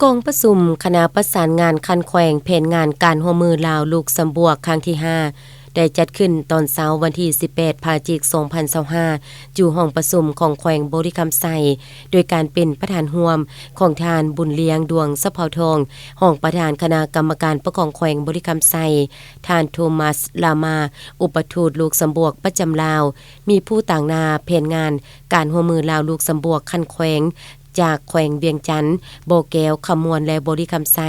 ກອງປະຊຸມຄະນະປະສານງານຂັ້ນແຂວງ ແຜນງານການຮ່ວມມືລາວ-ລູກຊຳບວກ ຄັ້ງທີຫ້າ ໄດ້ຈັດຂຶ້ນຕອນເຊົ້າວັນທີສິບແປດ ພະຈິກ ສອງພັນຊາວຫ້າ ຢູ່ຫ້ອງປະຊຸມຂອງແຂວງບໍລິຄຳໄຊ ໂດຍການເປັນປະທານຮ່ວມຂອງທ່ານ ບຸນລຽງ ດວງສະເພົາທອງ ຮອງປະທານຄະນະກຳມະການປົກຄອງແຂວງບໍລິຄຳໄຊ, ທ່ານ ໂທມັສ ລາມາ ອຸປະທູດລູກຊຳບວກປະຈຳລາວ, ມີຜູ້ຕາງໜ້າແຜນງານການຮ່ວມມືລາວ-ລູກຊຳບວກຂັ້ນແຂວງ ຈາກແຂວງວຽງຈັນ, ບໍ່ແກ້ວ, ຄຳມ່ວນ ແລະ ບໍລິຄຳໄຊ,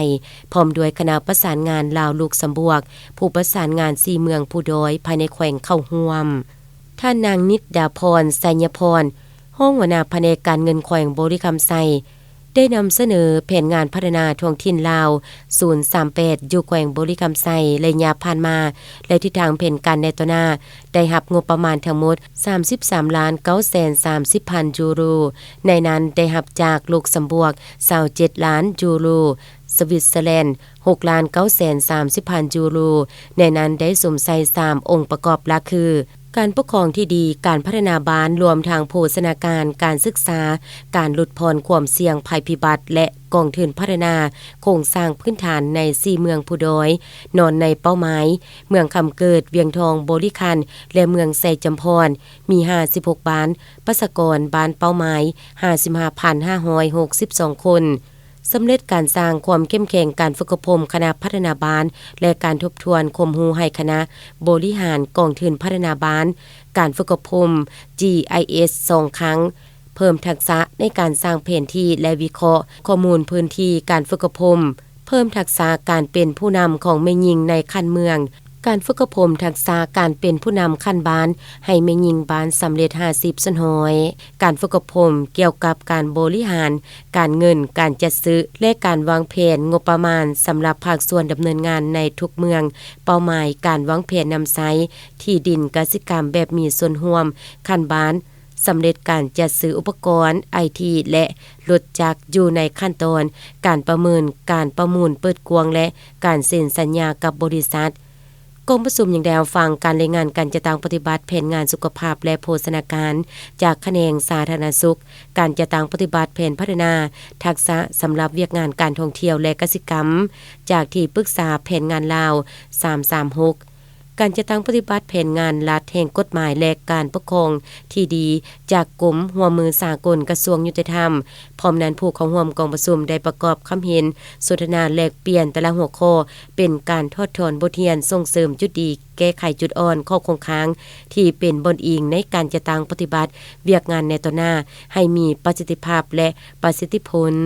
ພ້ອມດ້ວຍຄະນະປະສານງານລາວ-ລູກຊຳບວກ, ຜູ້ປະສານງານສີ່ເມືອງພູດອຍພາຍໃນແຂວງເຂົ້າຮ່ວມ. ທ່ານນາງ ນິດດາພອນ ໄຊຍະພອນ ຮອງຫົວໜ້າພະແນກການເງິນແຂວງບໍລິຄຳໄຊ ໄດ້ນຳສະເໜີແຜນງານພັດທະນາທ້ອງຖິ່ນລາວ ສູນສາມແປດ ຢູ່ແຂວງບໍລິຄຳໄຊ ໄລຍະຜ່ານມາ ແລະ ທິດທາງແຜນການໃນຕໍ່ໜ້າ ໄດ້ຮັບງົບປະມານທັງໝົດ ສາມສິບສາມລ້ານເກົ້າແສນສາມສິບພັນຢູໂຣ, ໃນນັ້ນໄດ້ຮັບຈາກລູກຊຳບວກ ຊາວເຈັດລ້ານຢູໂຣ, ສະວິດເຊີແລນ ຫົກລ້ານເກົ້າແສນສາມສິບພັນຢູໂຣ, ໃນນັ້ນໄດ້ສຸມໃສ່ສາມອົງປະກອບຫຼັກຄື ການປົກຄອງທີ່ດີ, ການພັດທະນາບ້ານ, ລວມທັງໂພຊະນາການ, ການສຶກສາ, ການຫຼຸດຜ່ອນຄວາມສ່ຽງໄພພິບັດ ແລະ ກອງທຶນພັດທະນາໂຄງສ້າງພື້ນຖານໃນສີ່ເມືອງພູດອຍ, ນອນໃນເປົ້າໝາຍ ເມືອງຄຳເກີດ, ວຽງທອງບໍລິຄັນ ແລະ ເມືອງໄຊຈຳພອນ ມີຫ້າສິບຫົກບ້ານ, ປະຊາກອນບ້ານເປົ້າໝາຍ ຫ້າສິບຫ້າພັນຫ້າຮ້ອຍຫົກສິບສອງຄົນ. ສຳເລັດການສ້າງຄວາມເຂັ້ມແຂງການຝຶກອົບຮົມຄະນະພັດທະນາບ້ານ ແລະ ການທົບທວນຄວາມຮູ້ໃຫ້ຄະນະບໍລິຫານກອງທຶນພັດທະນາບ້ານ, ການຝຶກອົບຮົມ ຈີໄອເອສ ສອງຄັ້ງ, ເພີ່ມທັກສະໃນການສ້າງແຜນທີ່ ແລະ ວິເຄາະຂໍ້ມູນພື້ນທີ່, ການຝຶກອົບຮົມ ເພີ່ມທັກສະການເປັນຜູ້ນຳຂອງແມ່ຍິງໃນຂັ້ນເມືອງ, ການຝຶກອົບຮົມທັກສະການເປັນຜູ້ນຳຂັ້ນບ້ານໃຫ້ແມ່ຍິງບ້ານສຳເລັດຫ້າສິບສ່ວນຮ້ອຍ, ການຝຶກອົບຮົມກ່ຽວກັບການບໍລິຫານການເງິນ, ການຈັດຊື້ ແລະ ການວາງແຜນງົບປະມານສຳລັບພາກສ່ວນດຳເນີນງານໃນທຸກເມືອງເປົ້າໝາຍ, ການວາງແຜນນຳໃຊ້ທີ່ດິນກະສິກຳແບບມີສ່ວນຮ່ວມຂັ້ນບ້ານ, ສຳເລັດການຈັດຊື້ອຸປະກອນໄອທີ ແລະ ລົດຈັກຢູ່ໃນຂັ້ນຕອນການປະເມີນ, ການປະມູນເປີດກວ້າງ ແລະ ການເຊັນສັນຍາກັບບໍລິສັດ. ກອງປະຊຸມຍັງໄດ້ຮັບຟັງການລາຍງານການຈັດຕັ້ງປະຕິບັດແຜນງານສຸຂະພາບ ແລະ ໂພຊະນາການ ຈາກຂະແໜງສາທາລະນະສຸກ, ການຈັດຕັ້ງປະຕິບັດແຜນພັດທະນາທັກສະສຳລັບວຽກງານການທ່ອງທ່ຽວ ແລະ ກະສິກຳ ຈາກທີ່ປຶກສາແຜນງານລາວ ສາມສາມຫົກ, ການຈັດຕັ້ງປະຕິບັດແຜນງານລັດແຫ່ງກົດໝາຍ ແລະ ການປົກຄອງທີ່ດີ ຈາກກົມຮ່ວມມືສາກົນ ກະຊວງຍຸຕິທຳ. ພ້ອມນັ້ນ, ຜູ້ເຂົ້າຮ່ວມກອງປະຊຸມໄດ້ປະກອບຄຳເຫັນສົນທະນາແລກປ່ຽນແຕ່ລະຫົວຂໍ້ ເປັນການຖອດຖອນບົດຮຽນ, ສົ່ງເສີມຈຸດດີ, ແກ້ໄຂຈຸດອ່ອນ, ຂໍ້ຄົງຄ້າງທີ່ເປັນບ່ອນອີງໃນການຈັດຕັ້ງປະຕິບັດວຽກງານໃນຕໍ່ໜ້າໃຫ້ມີປະສິດທິພາບ ແລະ ປະສິດທິຜົນ.